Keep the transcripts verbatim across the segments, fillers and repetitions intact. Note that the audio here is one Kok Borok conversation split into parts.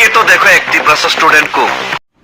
ये तो देखो एक तिब्रसा स्टूडेंट को।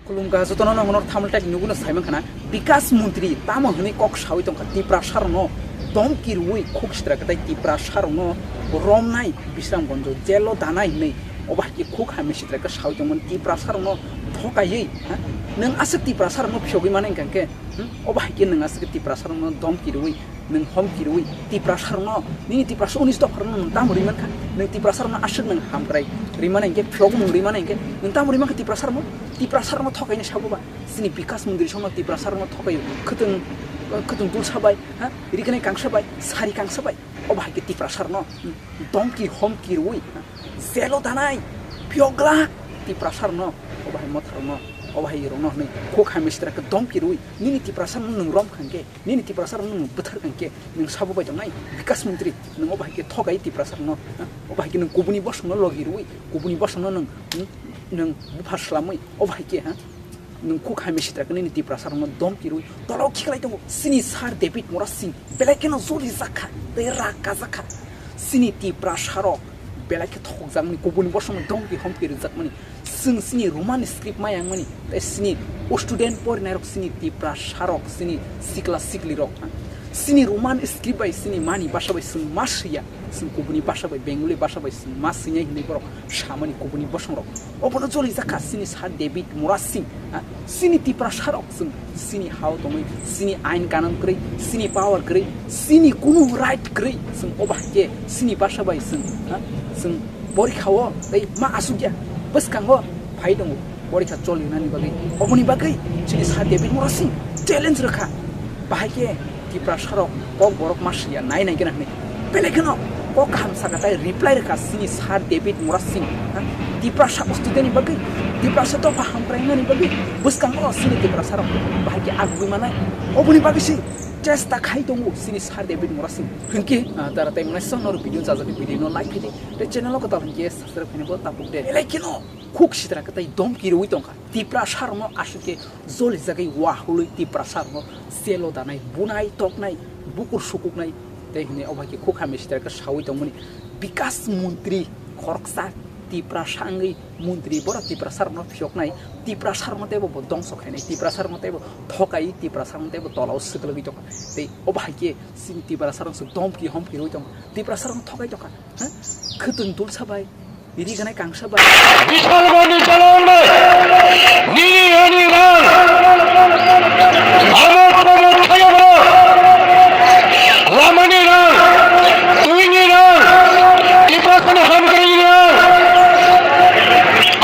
Khulumkha jotono no hwnwi thamltai nugwi no saimankha na, Bikas Montri tamo hwnwi kok sawi tongkha Tiprasa rokno domki rwui khuk sitra kwtai Tiprasa rokno romnai Bisramganjo jelo danai hwnwi, obo hai khe khuk hamya sitra khe sawi tongmani Tiprasa rokno thokaiwi, ha? Nwng aswk Tiprasa rokno phiyogwi mano hwnkha khe, hmm? Obo hai khe nwng aswk Tiprasa rokno domki rwui nwng homki rwui Tiprasa rokno, nini Tiprasa unis dopha rokno nwng tamo rwi mankha? Nwng Tiprasa rokno aswk nwng hamkrai rwi mano hwnkhe, phiyogmung rwi mano hwnkhe nwng tamo rwi mankha Tiprasa rokno? Tiprasa rokno thokaino sabo ba? Chini Bikas Montri songno Tiprasa rokno thokaio khwtwng, khwtwng dulsa bai, ha? Rignai kangsa bai, sari kangsa bai. Obo hai khe Tiprasa rokno domki homki rwui, ha? Jelo danai, phiyok glak Tiprasa rokno, obo hai motha rokno, obo hai rokno hwnwi khuk hamya sitra khe domki rwui nini Tiprasa rokno nwng romkha hwnkhe, nini Tiprasa rokno nwng bwtharkha hwnkhe, nwng sabo bai tongnai Bikas Montri, nwng obo hai khe thokai Tiprasa rokno, ha? Obo hai khe nwng kubuni bosongno logi rwui, kubuni bosongno nwng, hmm, nwng bupha swlamwi, obo hai khe, ha? Nwng khuk hamya sitra khe nini Tiprasa rokno domki rwui tolao khiklai tongo. Chini Sir David Murasing belai kheno joli jakha tei rak kajakha. Chini Tiprasa rok belai khe thokjakmani, kubuni bosongno domki homki rwjakmani. Chwng chini Roman script mayangmani tei chini o student porinairok chini Tiprasa rok, chini sikla siklirok, ha? Chini Roman script bai chini mani basa bai chwng ma swiya, chwng kubuni basa bai, Bengali basa bai chwng ma swinai hwnwi borok samani kubuni bosongrok. Obono joli jakha chini Sir David Murasing, ha? Chini Tiprasa rok chwng chini hao tongwi, chini ain kanun kwrwi, chini power kwrwi, chini kunu right kwrwi, chwng obo hai khe chini basa bai chwng, ha? Chwng porikha o tei ma asukya bwskango phai tongo porikha choli wngnani bagwi. Oboni bagwi chini Sir David Murasing challenge rwkha, bahai khe Tiprasa rok kok borok ma swiya nai nai gana hwnwi. Belai kheno kok kaham saka tai reply rwkha chini Sir David Murasing, ha? Tiprasa student ni bagwi, Tiprasa dopha hamkrainani bagwi bwskango chini Tiprasa rok bahai khe agugwi manai. Oboni bagwi se chesta khai tongo chini Sir David Murasing. Hwnkhe, ah, dara tai mwnai song norok video jajak video no like khai di. Tei channel o kwtal hwnkhe subscribe khaina bo tapuk de. Belai kheno khuk sitra kwtai domki rwui tongkha. Tiprasa rokno aswk khe joli jagwi wahului Tiprasa rokno jelo danai, bunai, toknai, bukur sukuknai tei hwnwi obo hai khe khuk hamya sitra khe sawi tongmani Bikas Montri khoroksa Tiprasa wngwi montri borok Tiprasa rokno phiyoknai, Tiprasa rokno teibo bo dongso khainai, Tiprasa rokno teibo thokai, Tiprasa rokno teibo tolao swklagwi tongkha. Tei obo hai khe chini Tiprasa rok se domki homki rwui tongkha, Tiprasa rokno thokai tongkha, ha? Khwtwng dulsa bai, riganai kangsa bai. Bisalgoni chalongnai nini ani rang amok pamok khayo bro. Lamani rang, tuini rang, Tiprasani hamkrai rang.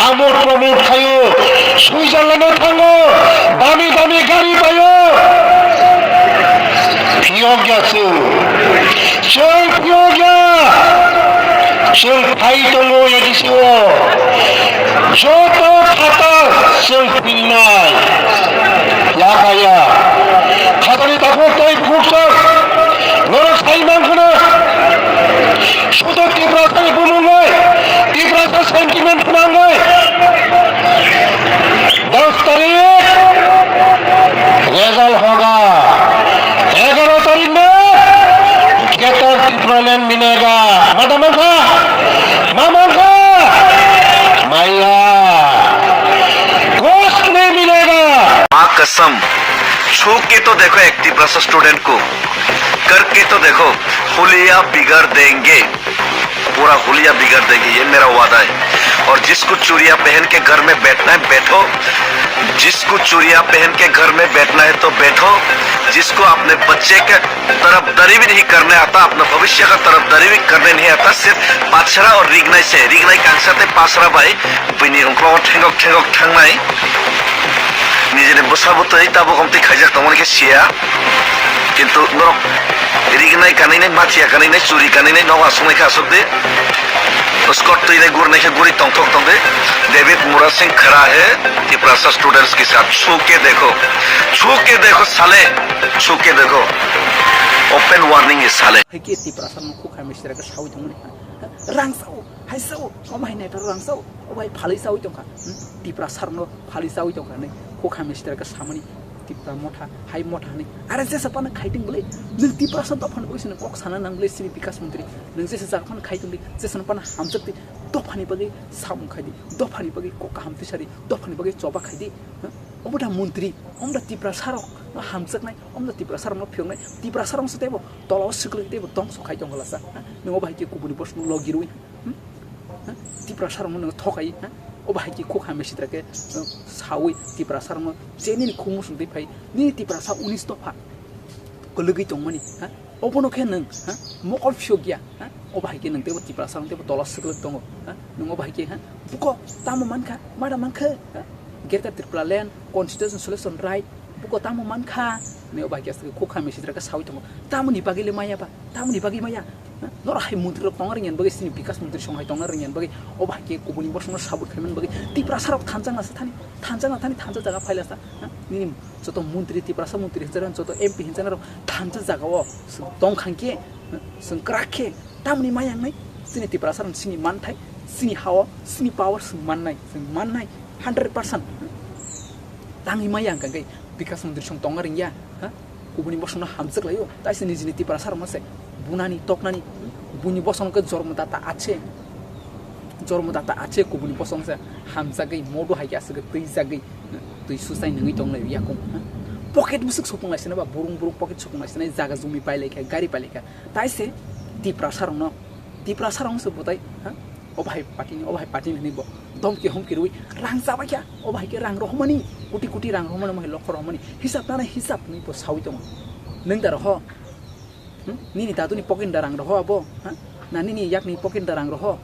Amok pamok khayo, Switzerland-o thango, dami dami gari payo. Phiyokya chwng. Chwng phiyokya. Chwng phai tongo A D C o. Joto phatar chwng phingnai. Yakaya. Khatani takhuk tei bukhuk chwng. Norok sai mankhono. Sudo Tiprasani bumungwi. Tiprasa sentiment phwnangwi. Dos tarik result hoga. Egaro tarik no Greater Tipraland milega. Mata mankha? Ma mankha? Maya. Ghost ne milega. माँ कसम, छू के तो देखो एक तिब्रसा स्टूडेंट को, करके तो देखो, हुलिया बिगाड़ देंगे। पूरा हुलिया बिगाड़ देंगे, ये मेरा वादा है। और जिसको चूड़िया पहन के घर में बैठना है, बैठो। जिसको चूड़िया पहन के घर में बैठना है, तो बैठो। जिसको अपने बच्चे का तरफदारी भी नहीं करने आता, अपना भविष्य का तरफदारी भी करने नहीं आता, सिर्फ पाछरा और रिगनाई से, रिगनाई कांगसा ते पाछरा भाई, bini ungklogo thengok thengok thangnai. Nijini bwsa bwtwi tabuk omtwi khaijak tongmani khe siya. Kintu norok rignai kaninai, mathiya kaninai, churi kaninai, nogo aswknai khe aswk di. Skot twinai gurnai khe guri tongthok tong di. David Murasing khara hai Tiprasa students ke sath. Chhu ke dekho. Chhu ke dekho sale. Chhu ke dekho. Open warning hai sale. Hai khe Tiprasa no khuk hai misra khe sawi tongmani. Rang sao, hai sao, omo hai naithok rang sao, obo hai phalwi sawi tongkha. Hmm? Tiprasa rokno phalwi sawi tongkha hinwi khuk hai misra khe samani. Tipra motha, hai motha hinwi. Are jesa phano khai tong bwle, nwng Tiprasa dophani bagwi sini kok sana nang bwle sini Bikas Montri. Nwng jesa jaga phano khai tong di, jesa phano hamjak di, dophani bagwi samung khai di, dophani bagwi kok kaham tisari, dophani bagwi choba khai di. Ha? Omo da montri, omo da Tiprasa rok no hamjaknai, omo da Tiprasa rok no phiyoknai, Tiprasa rok se teibo tola o swklik teibo tongso khai tong lasa. Ha? Nwng obo hai khe kubuni bosong logi rwi. Hmm? Ha? Tiprasa rokno nwng thokai, ha? Obo hai khe khuk hamya sitra khe, uh, sawi Tiprasa rokno je nini khuk musung twi phai, nini Tiprasa unis dopha kwlwgwi tongmani, ha? Obono khe nwng, ha? Mokol phiyok ya, ha? Obo hai khe nwng teibo Tiprasa rok teibo tola swklwk tongo, ha? Nwng obo hai khe, ha? Buko tamo mankha, mada mankha, ha? Greater Tripura Land, Constitution Solution Right, buko tamo mankha, ne obo hai khe aswk khuk hamya sitra khe sawi tongo. Tamoni bagwi le maya ba, tamoni bagwi maya. Ha? Norok hai montri rok tongna rwngya bagwi, sini Bikas Montri song hai tongna rwngya bagwi, obo hai khe kubuni bosongno sabut khaimani bagwi Tiprasa rok thanjakna sa thani, thanjakna thani, thansa jaga phaila sa. Ha? Nini joto montri, Tiprasa montri hinjana, joto M P hinjana rok thansa jaga o swng tong khang khe, ha? Swng kwrak khe, tamoni maya wngnai? Sini Tiprasa rok sini manthai, sini ha o, sini power swng mannai, swng mannai, hundred percent. Tangwi maya wngkha khe Bikas Montri song tongna rwngya, ha? Kubuni bosongno hamjak laio, taisa nijini Tiprasa rokno se bunani toknani, buini bosongno khe jormo data ache, jormo data ache, kubuni bosong se hamjagwi modo hai khe aswk twi jagwi twi susai nungwi tong lai yakung, ha? Pocket bwswk supung lai sina ba, burung burung pocket supung lai sina, jaga jumi pai lai kha, gari pai lai kha, taise Tiprasa rokno, Tiprasa rokno se bwtai, ha? Obo hai party ni, obo hai party ni hinwi bo domki homki rwi rang chabai kha. Obo hai khe rang rohormani, koti koti rang rohormani, omo hai lokho rohormani hisab nana hisab hinwi bo sawi tongo. Nwng da roho? Hmm? Nini daduni pocket ni da rang roho abo? Ha? Na nini yakni pocket ni da rang roho?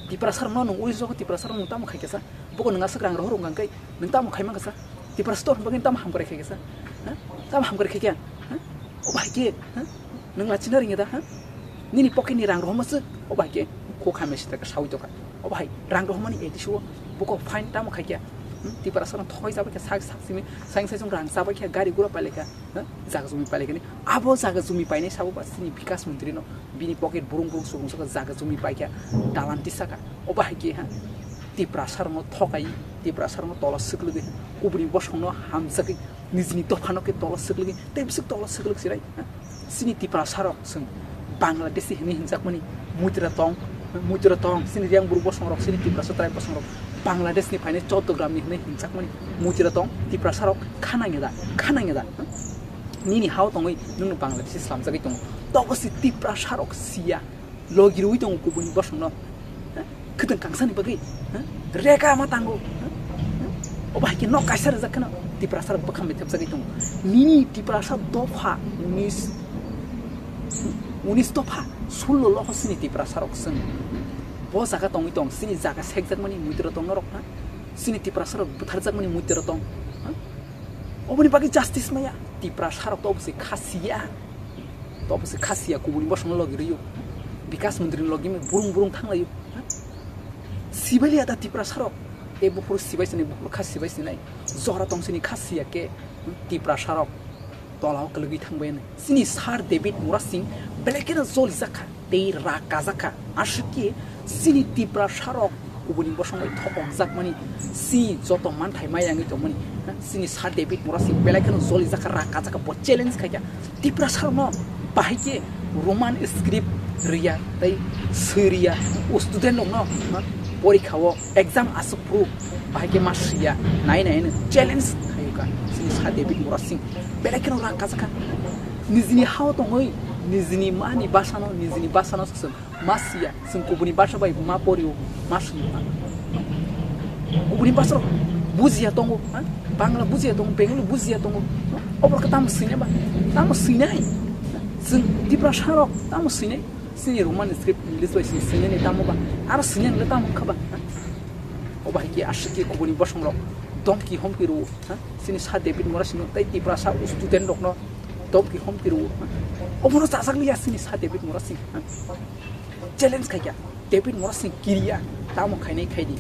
Tiprasa rokno nwng ui rogo, Tiprasa rokno tamo khai khe sa? Boko nwng aswk rang rohor wngkha khe nwng tamo khai mankha sa? Tiprasa rokni bagwi tamo hamkrai khai khe sa? Ha? Tamo hamkrai khai khe? Ha? Obo hai khe? Ha? Nwng lachina ringya da, ha? Nini pocket ni rang rohorma swk, obo hai khe khuk hamya sitra khe sawi tongkha. Obo hai rang rohormani A D C o buko fine tamo khai khe? Hmm? Tiprasa rok thoi chabai khe sak sak simi, saing saisung rang chabai khe, gari gura pai lai kha, ha? Jaga jumi pai lai kha ni. Abo jaga jumi painai sabo ba sini Bikas Montri no, bini pocket burung burung subung saka jaga jumi pai kha, dalan tisaka. Obo hai khe, ha? Tiprasa rokno thokai, Tiprasa rokno tola swklwgwi, kubuni bosongno hamjagwi, nijini dophano khe tola swklwgwi, tei bwswk tola swklwk sirai, ha? Sini Tiprasa rok chwng Bangladeshi hinwi hinjakmani muitwra tong, muitwra tong, sini Reng buru bosong rok, sini Tiprasa tribe bosong rok Bangladesh ni phainai Chottogram ni hinwi hinjakmani muitwra tong, Tiprasa rok khanangya da, khanangya da, ha? Nini hao tongwi nwngno Bangladeshi slamjagwi tongo, tobo si Tiprasa rok siya. Logi rwi tongo kubuni bosongno, ha? Khwtwng kangsani bagwi, ha? Rega ma tango, ha? Obo hai khe nok kaisa rijak kheno Tiprasa rok bwkham bithepjagwi tongo. Nini Tiprasa dopha unis, unis dopha sullo loho sini Tiprasa rok chwng bo jaga tongwi tong, sini jaga sekjakmani muitwra tong norok, ha? Sini Tiprasa rok butharjakmani muitwra tong, ha? Oboni bagwi justice maya, Tiprasa rok to obwswi khasiya. To bwswk kha siya kubuni bosongno logi rwio. Bikas Montri ni logi burung burung thanglaio. Sibai liya da Tiprasa rok. E buphuru sibai sinai, buphuru kha sibai sinai. Jora tong sini kha siya khe Tiprasa rok tola o kwlwgwi thangbai nai. Sini Sir David Murasing belai kheno jolijak kha tei rak kajak kha. Aswk khe sini Tiprasa rok kubuni bosong bai thokokjakmani, si joto manthai maya wngwi tongmani, ha, sini Sir David Murasing belai kheno jolijak kha, rak kajak kha, bo challenge khai kha. Tiprasa rokno bahai khe Roman script rwya tei swi rwya, o student rokno, ha, porikha o exam aswk phuru bahai khe ma swiya, nai nai no challenge khai kha sini Sir David Murasing belai kheno rak kajak kha. Nijini hao tongwi, nijini mani bwsano, nijini bwsano swk Ma siya, chwng kubuni basa bai ma porio, ma swngo. Kubuni basa rok bujiya tongo, ha? Bangla bujiya tongo, Bengali bujiya tongo. Obo khe tamo swinai ba? Tamo swinai. Chwng Tiprasa rok tamo swinai. Chini Roman script English bai chwng swinai ni tamo ba? Aro swinai le tamo kha ba? Ha? Obo hai khe aswk khe kubuni bosong rok domki homki rwo, ha? Chini Sir David Murasing no tei Tiprasa student rok no domki homki rwo, ha? Obono chajak liya chini Sir David Murasing, ha? Challenge khai kha, David Murasing kiriya, tamo khainai khai di.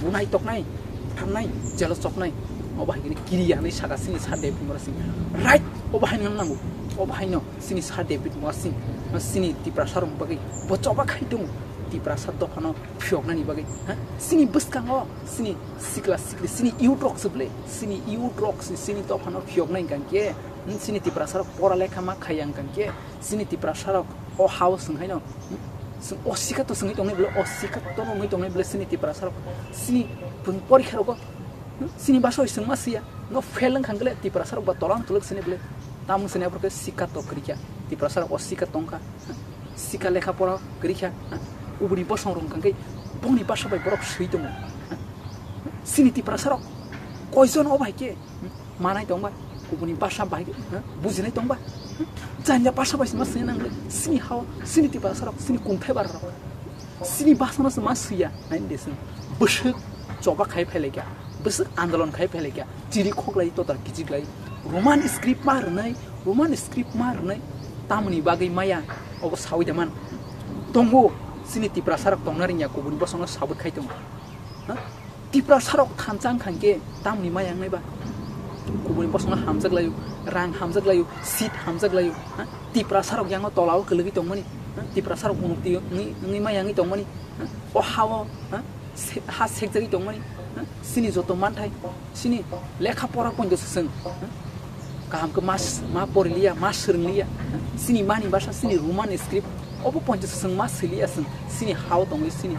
Bunai toknai, butharnai, jelo chopnai, obo hai khe kiriya hinwi saka chini Sir David Murasing. Right, obo hai no nango, obo hai no chini Sir David Murasing, chini Tiprasa rok bagwi bo choba khai tongo. Tiprasa dophano phiyoknani bagwi, ha? Chini bwskango chini sikla sikli, chini youth rok se bwle, chini youth rok se chini dophano phiyoknai hwnkha khe, hmm, chini Tiprasa rok pora lekha ma khaiya hwnkha khe, chini Tiprasa rok o hao swng haino, hmm, swng o sikato swngwi tongnai bwle, o sikato wngwi tongnai bwle chini Tiprasa rok, chini porikha rogo, hmm, chini basa bai swngma siya, no fail wngkha khe le Tiprasa rok ba tolang tuluk sini bwle, tamung sini aphuru khe sikato kwrwikha, Tiprasa rok o sikato wngkha. Sika lekha pora kwrwikha, kubuni bosong rok hwnkha khe bongni basa bai borok swi tongo. Chini Tiprasa rok koijon o bai khe manai tongba, kubuni basa bai khe bujinai tongba. Janja basa bai se ma swi nang le, chini hao, chini Tiprasa rok, chini kungthai bara rok, chini basa no se ma swiya, nai de chwng bwswk choba khai phai laikha. Bwswk andolon khai phai laikha, chiri khoklai total kichiklai, Roman script ma rwnai, Roman script ma rwnai, tamoni bagwi maya obo sawi da man. Tongo, chini Tiprasa rok tongna rwngya, kubuni bosongno sabut khai tongo. Ha? Tiprasa rok thansa wngkha khe tamoni maya wngnai ba? Kubuni bosongno hamjak laio, rang hamjak laio, seat hamjak laio. Ha? Tiprasa rok yango tolao kwlwgwi tongmani, ha? Tiprasa rok unukti wngwi, wngwi maya wngwi tongmani, ha? O hao, ha? Se-, ha sekjagwi tongmani, ha? Chini joto manthai, chini lekha pora poito se chwng, ha? Kaham khe ma s-, ma poriliya, ma swrwngliya, ha? Chini mani basa, chini Roman script, obo poito se chwng ma swiliya chwng, chini hao tongwi chini,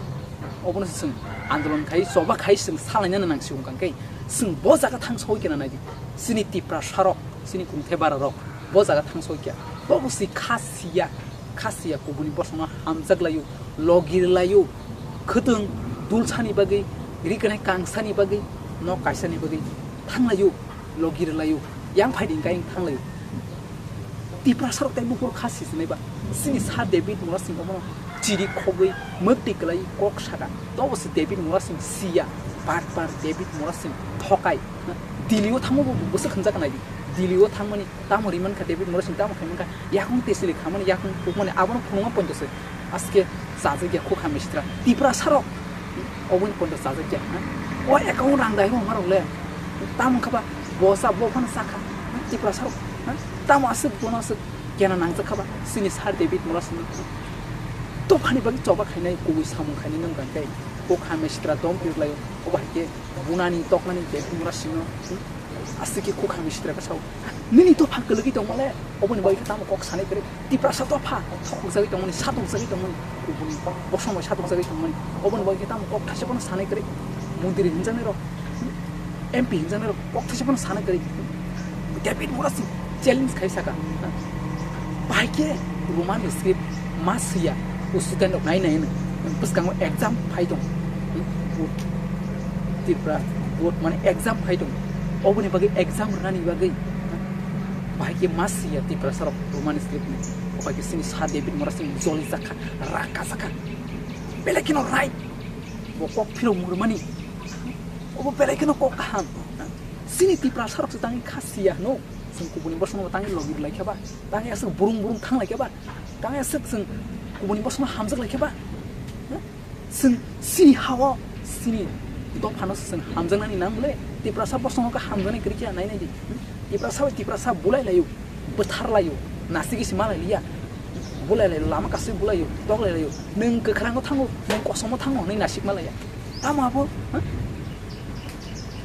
obono se chwng andolon khai, choba khai chwng salainani nangsigo hwnkha khe, chwng bo jaga thang soi kena naidi, chini Tiprasa rok, chini kungthai bara rok, bo jaga thang soi kya, tobo si kha siya. Kha siya, kubuni bosongno hamjak laio, logi rwlaio, khwtwng dulsani bagwi, rikanai kangsani bagwi, nok kaisani bagwi thanglaio, logi rwlaio, yang phaidi hwnkhe ayang thanglaio. Tiprasa rok tei buphuru kha sisinai ba, chini Sir David Murasing omono chiri khogwi mwktwi kwlai kok saka, tobo se David Murasing siya, bar bar David Murasing thokai, Delhi o thangma bo bwswk hwnjak naidi, Delhi o thangmani. Tamo ri mankha David Murasing, tamo khai mankha, yakung tesili khamani, yakung pukmani, abono phunukma poito se. Aske chajak ya khuk hamya sitra. Tiprasa rok, oboni poito chajak ya, ha? O account rang dai rok marok le. Tamo kha ba, bosa bo phano sakha, ha? Tiprasa rok, ha? Tamo aswk bono aswk kena nangjak kha ba, chini Sir David Murasing. Dophani bagwi choba khainai, kubui samung khainai nung kang khe. Khuk hamya sitra dom pirlaio, obo hai khe bunani toknani David Murasing no, hmm? Aswk khe khuk hamya sitra khe sao. Nini dopha kwlwgwi tongmale, oboni bagwi khe tamo kok sanai kwrwi. Tiprasa dopha thokjagwi tongmani, satokjagwi tongmani, kubuni bosong bai satokjagwi tongmani. Oboni bagwi khe tamo kok thaisa phano sanai kwrwi. Mundiri hwnjaknai rok, M P hwnjaknai rok kok thaisa phano sanai kwrwi. David Murasing challenge khai saka. Bahai khe Roman script ma swiya, o student rok nai nai no. Bwskango exam phai tong. Board, Tripura board mane exam phai tong. Oboni bagwi exam rwnani bagwi bahai khe ma swiya Tiprasa rok Roman script ni. Obai khe chini Sir David Murasing joli jakha, raka jakha. Belai kheno right. Bo kok phirok murmani. Obo belai kheno kok kaham. Chini Tiprasa rok se tangwi kha siya hwno. Chwng kubuni bosongno tangwi logi rwlai khe ba. Tangwi aswk burung burung thang lai khe ba. Tangwi aswk chwng kubuni bosongno hamjak lai khe ba. Chwng chini hao, chini dophano chwng hamjaknani nang le. Tiprasa bosongno khe hamjaknai kwrwi khe nai nai di. Tiprasa bai Tiprasa bulai laio, bwthar laio, nasigi se malai liya. Bulai laio, lama kasui bulaio, tok lai laio. Nwng kwkhwrango thango, nwng kosomo thango hwnwi nasik malaiya. Tamo abo, ha?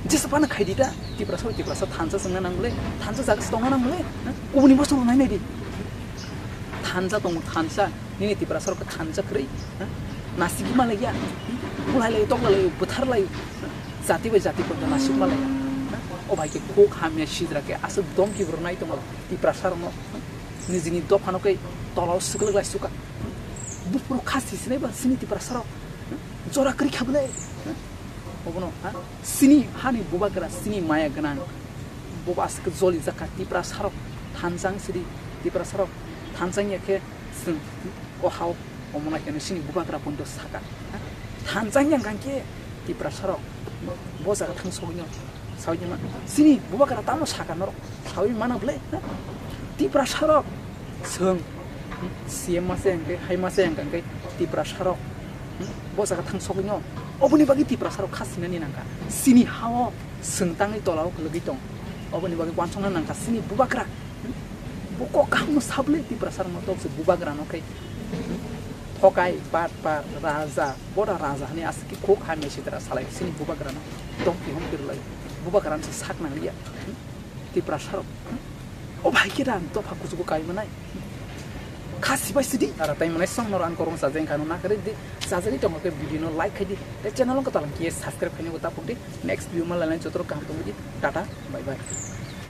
Jesa phano khai di ta, Tiprasa bai Tiprasa thansa chwngna nang le, thansa jaga se tongna nang le, ha? Kubuni bosong rok nai nai di. Thansa tongo, thansa, nini Tiprasa rok thansa kwrwi, ha? Nasigi malaiya, bulai laio, tok lai laio, bwthar laio, ha? Jati bai jati koto nasik malaiya, ha? O bai khe khuk hamya sidra khe aswk domki borok nai tongo Tiprasa rokno, ha? Nijini dophano khe tolao swkwlwk lai suka. Buphuru kha sisinai ba chini Tiprasa rok. Jora kwrwi kha bwle. Obono, ha? Chini hani bubagra, chini maya gwnang. Bobo aswk joli jakha Tiprasa rok. Thansa wng sidi Tiprasa rok. Thansa wngya khe chwng o hao omono khe chini bubagra poito saka. Ha? Thansa wngya hwnkhe Tiprasa rok. Bo jaga thang sogwino. Sawi ma, chini bubagra tamo saka norok. Sawi mana bwle, ha? Tiprasa rok. Chwng, hmm, C M masa hwnkhe, hai masa hwnkhe Tiprasa rok. Hmm? Bo jaga thang sogwino. Oboni bagwi Tiprasa rok kha sinani nangkha. Chini hao chwng tangwi tolao kwlwgwi tong. Oboni bagwi wansongna nangkha chini bubagra. Hmm? Bo kok kaham no sabwle Tiprasa rokno tok se bubagra no khe. Hmm? Hokai, pat, pat, raja, boda raja hani asiki khuk hamya sitra salai sini bubagrano. Tongpi hum pirlai. Bubagrano se sak nang liya. Tipra sarok. O bhai ke dan to phaku suku kai manai. Khasi bai sidi. Ara tai manai song nor an korong sajeng kanu na kare di. Sajani tongo ke video no like khai di. Te channel ko talang kiye subscribe khai ni ko tapuk di. Next video ma lalai chotro kaham tong di. Tata. Bye bye.